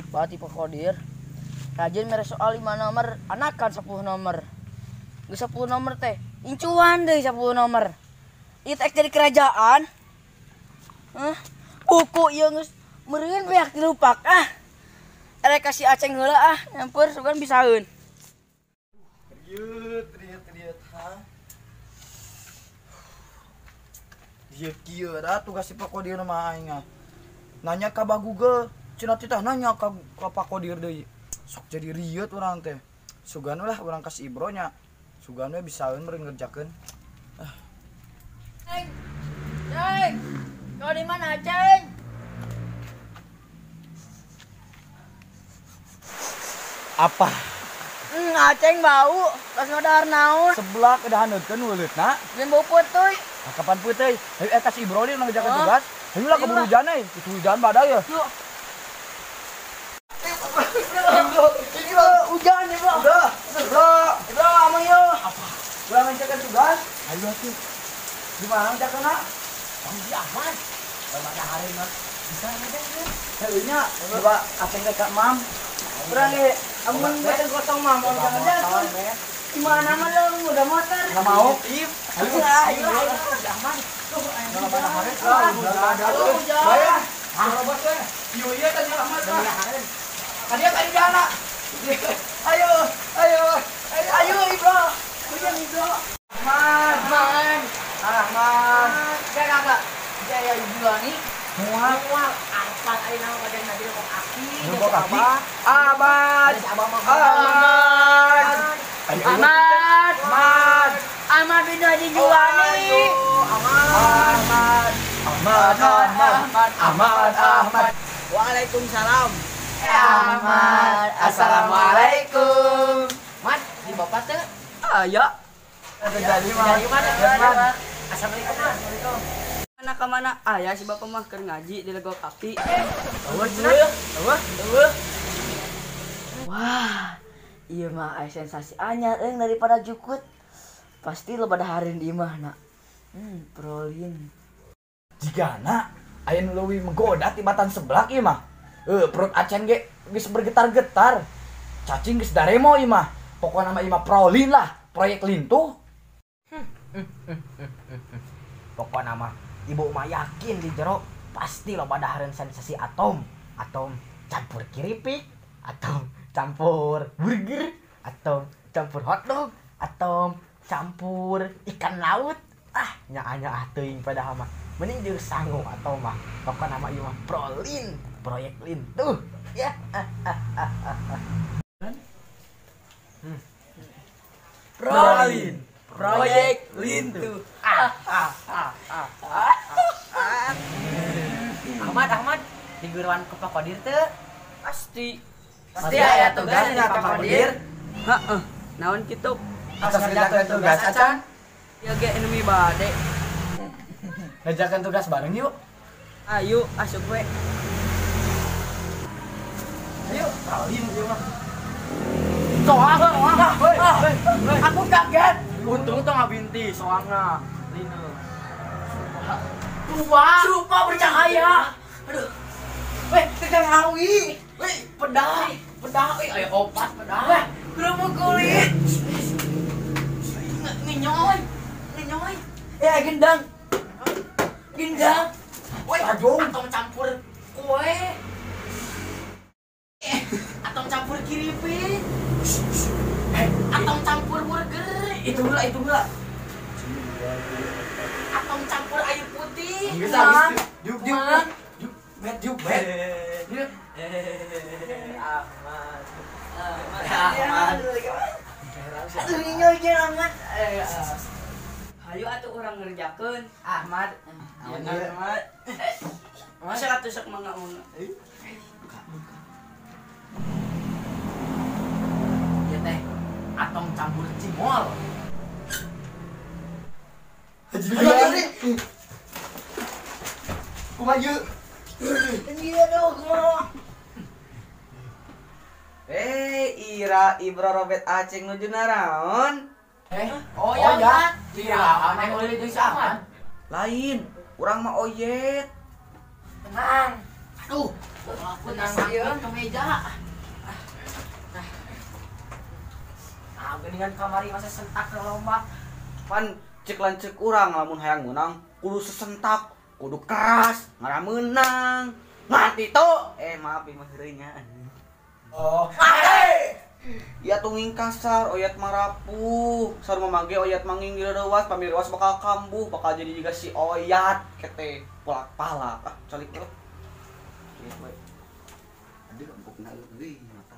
Hebat Pak Kodir. Rajin mere soal 5 nomor, anakan 10 nomor. Geus 10 nomor teh, incuan deui 10 nomor. Ieu teh jadi kerajaan. Hah? Buku ieu geus meureun beak dilupak ah. Erek ka si Aceng heula ah, nyamper sugan bisaeun. Riet riet riet ha. Dia kieu da tugas si Pak Kodir mah aing ah. Nanya ka Bah Google, cenah titah nanya ka Pak Kodir deui. Sok jadi riet urang teh. Sugan lah urang ka si Ibro nya. Sugan we bisaeun meureun ngerjakeun. Ah. Ceng. Ceng. Kau di mana, Ceng? Apa? Aceng bau, pas ngodar naon. Seblak udah haneutkeun weuleutna. Lain bau peutoy. Nah, kapan peutoy? Hayu eta si Ibro deui ngerjakeun tugas. Hayu lah keburu hujan euy. Itu hujan badai ya. Yuk. Ibro, hujan Ibro. Udah, Ibro. Ibro, amang yo. Apa? Urang ngerjakeun tugas. Hayu atuh. Gimana ngerjakeunna? Bang si Ahmad. Bapak hari mah bisa ngerjakeun. Heueuh nya, coba Aceng teh ka Mam. Urang ge amun beten kosong mah mau ngerjakeun. Gimana mah lu udah motor. Enggak mau. Ayo, ayo, ayo. Ahmad. Tuh, hujan. Iya, tanya Ahmad. Tadi tadi jana. Ayo, ayo, ayo Ibro. Hujan Ibro. Ahmad, Ahmad. Ahmad. Kakak, jaya Julani. Mual, mual. Arfan ari nama badan nabi kok aki. Kok aki? Ahmad. Ahmad. Ahmad. Ahmad. Ahmad bin Haji Julani. Ahmad. Ahmad. Ahmad. Ahmad. Ahmad. Waalaikumsalam. Ahmad. Assalamualaikum. Mat, di bapak teh? Aya. Jadi mah. Assalamualaikum. Assalamualaikum. Mana ka mana? Aya si bapak mah keur ngaji di lego kaki. Eueuh cenah. Eueuh. Eueuh. Wah, ieu mah aya sensasi anyar euy daripada jukut. Pasti lo pada hari di imah nak. Prolin. Jigana aya nu leuwih menggoda tibatan seblak ieu mah. Perut Aceng ge geus bergetar-getar. Cacing geus daremo ieu mah. Pokona mah ieu mah prolin lah, proyek lintuh. Pokona mah ibu mah yakin di jero pasti lo pada hari sensasi atom, atom campur keripik, atom campur burger, atom campur hotdog, atom campur ikan laut. Ah, nyaanya ah teuing padahal mah. Mending jeung sangu atau mah. Pokona mah ieu mah prolin, proyek lintuh. Ya. Prolin, proyek lintuh. Ahmad, Ahmad, diguruan ke Pak Kodir teu? Pasti. Pasti aya tugas di Pak Kodir. Heeh. Naon kitu? Atas ngerjakeun tugas acan. Ya ge enemy bade. Ngerjakeun tugas bareng yuk. Ayo, asup we. Ayo, prolin ieu mah. Soang, soang. Aku kaget. Untung tuh ngabinti soangna. Lina. Tua. Sumpah bercahaya. Aduh. Weh, tegang awi. Weh, pedah. Pedah, weh, aya opat pedah. Weh, kerupuk kulit. Nginyoy. Nginyoy. Ya gendang. Gendang. Weh, atom campur kue. Atom campur keripik. Atom campur burger. Itu heula, itu heula. Atom campur air putih. Geus geus. Diuk diuk. Diuk bet diuk bet. Ahmad. Ahmad. Aduh, nginyoy ge Ahmad. Hayu atuh urang ngerjakeun. Ahmad. Ahmad. Masa atuh sok mangga-mangga. Ieu teh atom campur cimol. Haji Julani. Kumaha ieu? Iya dong, kumaha. Ira Ibro Robert Aceng nuju naraon? Oh ya, kira aneh oleh deui Ahmad. Lain, urang mah oyet. Tenang. Aduh, Tenang ieu ke meja. Nah, geuningan kamari masa sentak ke lomba. Pan cek lanceuk urang lamun hayang meunang kudu sesentak, kudu keras, ngara meunang. Mati tuh. Maaf ieu mah heureuy nya. Oh. Ya tunging kasar, oyat marapuh. Sarua mage oyat manging direuwas, pamireuwas bakal kambuh, bakal jadi juga si oyat kete polak-palak. Ah, calik lah. Aduh, empukna euy mata.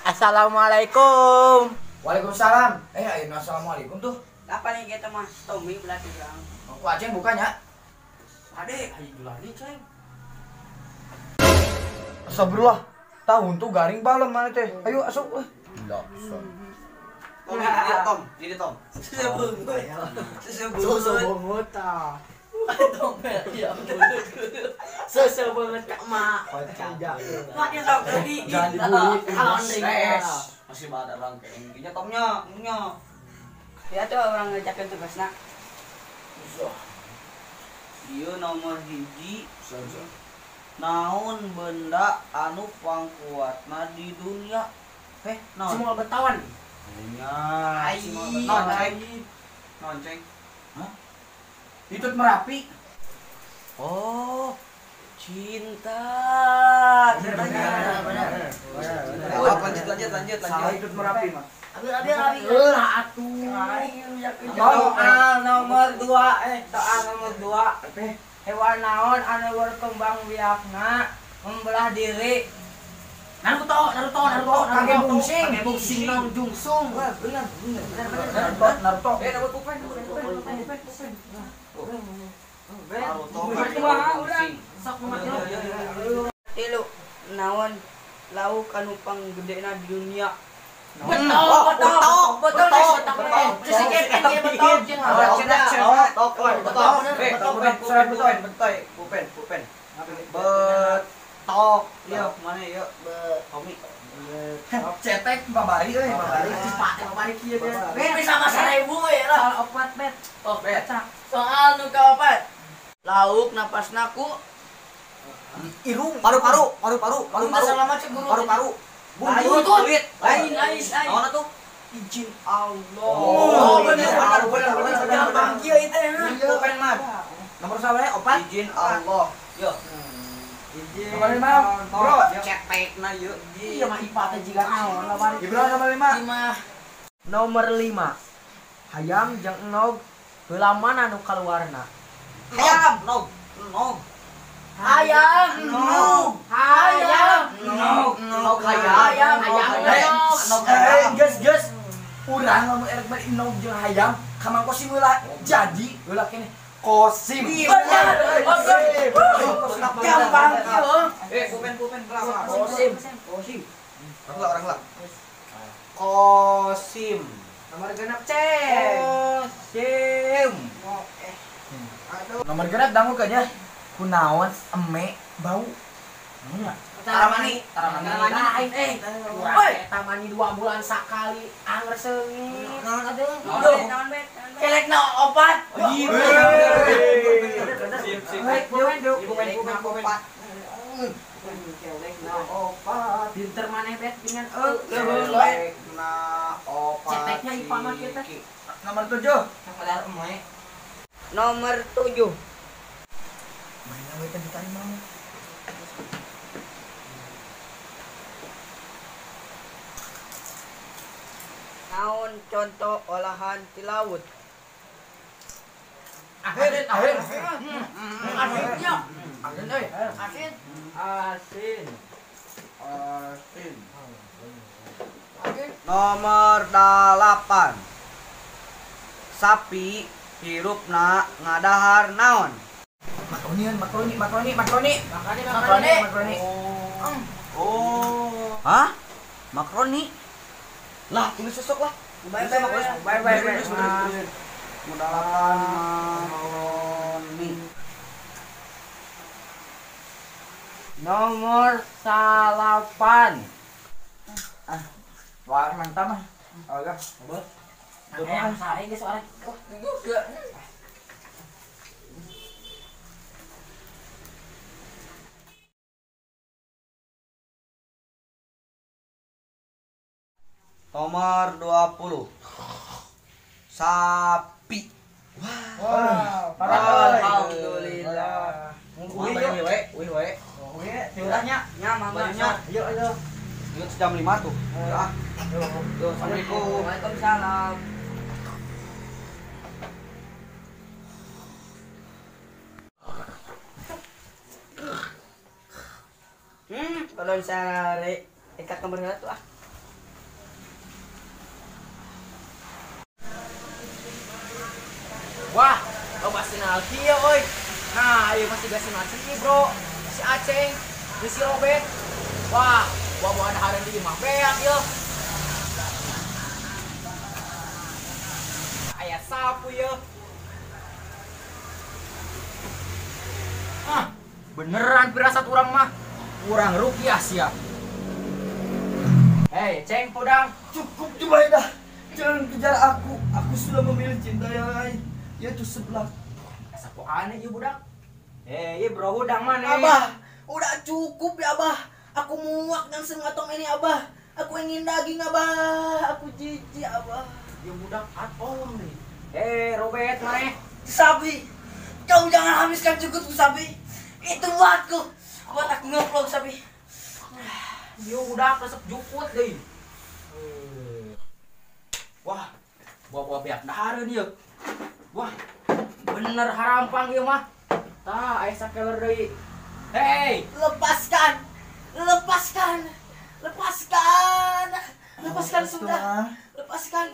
Assalamualaikum. Waalaikumsalam. Ayo assalamualaikum tuh. Apa nih kita mah Tommy berarti urang. Ku Aceng bukannya? Ade, haji Julani, Ceng. Astagfirullah. Tahun tuh garing balem mana teh. Ayo asup. Lah, Tom, ini Tom, ini Tom. Susah tah. Tom ya. Susah banget kak mak. Makin sok tadi. Jangan dibully. Masih ada rangkaian nya Tomnya, nya. Ya tuh orang ngerjakeun tugasna. Ieu nomor 1. Naon benda anu pangkuatna di dunia? Naon? Semua betawan. Nya. Naon, Ceng? Naon, Ceng? Hah? Itut Merapi. Oh, cinta. Benar, benar. Lanjut. Salah Itut Merapi mah. Ambil. Heula atuh. Soal nomor 2, soal nomor 2. Hewan naon anu berkembang biakna membelah diri. Naruto. Kakek bungsing. Kakek bungsing nong jungsung. Benar. Naruto. Dapat pupen. Naruto. Sok nomor 3. Naon lauk anu panggedena di dunia? Betul. Pupen. Betok. Iya, mana ya? Tommy. Cetek babari euy, babari. Cepat babari kieu teh. Bet sama 1000 we lah. Soal opat bet. Oh, bet. Soal nu kaopat. Lauk napasna ku irung, paru-paru. Paru-paru. Buntut. Lain. Naon atuh? Izin Allah. Oh, bener. Gampang kieu ieu teh. Bukan mah. Nomor sabaraha opat? Izin Allah. Yo. Izin. Nomor 5. Bro, cetekna ieu. Iya mah IPA teh jiga naon lah bari. Ibro nomor 5. Nomor 5. Hayam jeung enog heula mana nu kaluarna? Hayam, nog. Hayam, nog. Hayam, nog. Hayam, nog. Geus. Urang lamun erek bari nog jeung hayam, ka Mang Kosim heula. Jadi heula keneh Kosim. Bener. Gampang kieu. Pupen Kosim. Kosim. Orang lah. Kosim. Nomor genep, Ceng. Kosim. Nomor genep dangu kayaknya. Kunaon eme bau. Taramani. Lain Woi, tamani 2 bulan sakali anger seungit. Naon atuh? Naon bet? Kelekna opat. Sip. Opat. Kelekna opat. Pinter maneh bet dengan Kelekna opat. Ceteknya IPA mah kita. Nomor 7. Sapadar eme. Nomor 7. Mainan we teh ditarik mau. Naon contoh olahan ti laut? Asin. Asinnya. Asin euy. Asin. Asin. Asin. Nomor 8. Sapi hirupna ngadahar naon? Makroni. Makroni. Oh. Hah? Makroni? Lah, tulis sosok lah. Bye. Nomor 8 makroni. Nomor 8. Ah, wah mantap mah. Agak. Nah, sae geus orang. Juga. Nomor 20. Sapi. Wah, alhamdulillah. Uih we, uih we. Uih, tiurahnya. Nya mama. Ayo, ayo. Yuk jam 5 tuh. Ah. Yo, assalamualaikum. Waalaikumsalam. Kalau misalnya ikat nomor 1 ah. Wah, loba sinal kieu euy. Nah, ayo masih gak sinal sih, Bro. Si Aceng, si Robert. Wah, buah-buahan dahareun di imah beak ieu. Aya sapu ieu. Ah, beneran pirasat urang mah. Kurang rupiah sia. Hei, Ceng Podang, cukup Jubaidah. Jangan kejar aku. Aku sudah memilih cinta yang lain, yaitu sebelah. Sapu aneh ieu budak. Eh, ieu bro hudang mana? Abah, udah cukup ya, Abah. Aku muak dengan semua atom ini, Abah. Aku ingin daging, Abah. Aku jijik, Abah. Ieu budak atom nih. Eh, Robert mana? Sapi. Kau jangan habiskan cukupku, sapi. Itu buatku. Buat aku ngevlog, sapi. Ieu budak resep jukut deui. Wah, buah-buah beak dahareun ieu. Wah, bener harampang ieu mah. Tah, aya sakeler deui. Hei, lepaskan. Lepaskan. Lepaskan. Lepaskan sudah. Lepaskan.